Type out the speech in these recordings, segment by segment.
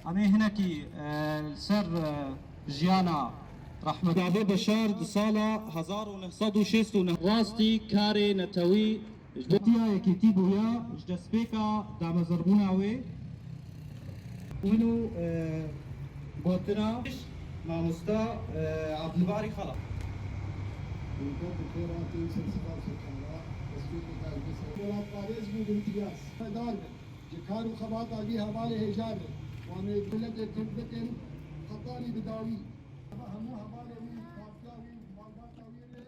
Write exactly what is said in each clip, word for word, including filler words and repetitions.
Em ê hinekî, e, li ser, e, jiyana rehmetî Bavê Beşar di sala hezar û neh sed û şêst û neh rastî karê netewî ji bo tiya yekîtî bûya ji destpêka damezribûna wê. Wino, e, gotina mamosta, e, Abdulbarî Xala. Welatparêz bû bi îmtiyaz. Dar bin. Ji kar û xebata wî hevalê hêja be. Wan ê miletê Kurd bikin, hetanî bi dawî. Hemû hevalê wî, partiya wî, malbata wî rê.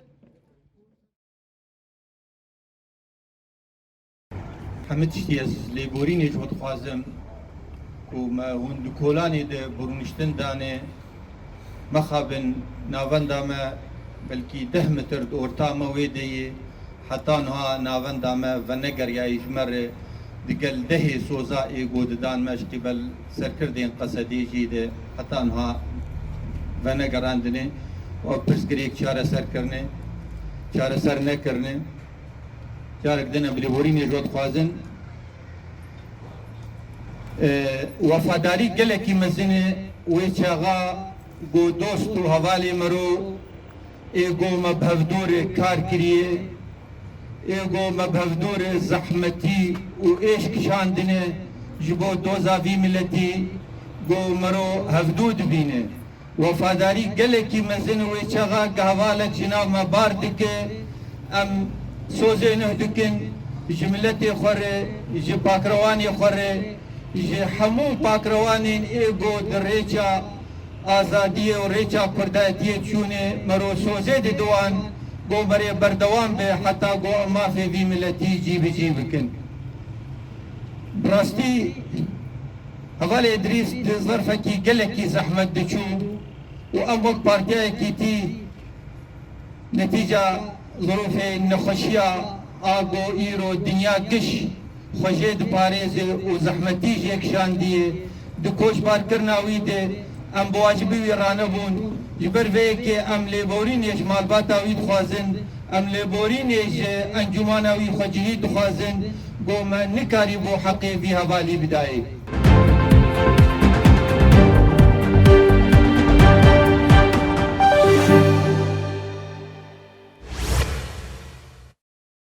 Hemî tiştî ez lêborînê ji we dixwazim ku me hûn di kolanê de bi rûniştin danê. Mexabin navenda me belkî deh metir di orta me wê de ye. Heta niha navenda me venegeriyaye ji me re, digel dehê soza ê go didan me ji qîbel serkirdên Qesedê jî de heta niha venegerandine û pirsgirêk çareser kirine, çareser nekirine. Carek din em lêborînê ji we dixwazin. E, wefadarî gelekî mezin e wê çaxa ku dost û hevalê mero ê ku me bi hevdû re kar kiriye, ê ku me bi hevdû re zehmetî û êş kişandine ji bo doza vî miletî ku mero hevdû dibîne. Wefadarî gelekî mezin wê çaxa ku hevalek ji nav me bar dike. Em sozê nuh dikin ji miletê xwe re, ji pakrewanê xwe re, ji hemû pakrewanên ê ku di rêça azadiyê û rêça kurdayetiyê çûne, mero sozê dide wan ku merê berdewam be heta ku em mafê vî miletî cî bi cî bikin. Bi rastî, Hevalê Îdrîs di zerfekî gelekî zehmet diçû û em wek Partiya Yekîtî netîca zirûfê nexweşiya a ku îro dinya giş xwe jê diparêze û zehmetî jê kişandiye, di koçbarkirina wî de em bi wacibî wî ranebûn. Ji ber vê yekê em lêborînê ji malbata wî dixwazin, em lêborînê ji encûmana wî xwecihî dixwazin, ku me nikarîbû heqê vî hevalî bidayê.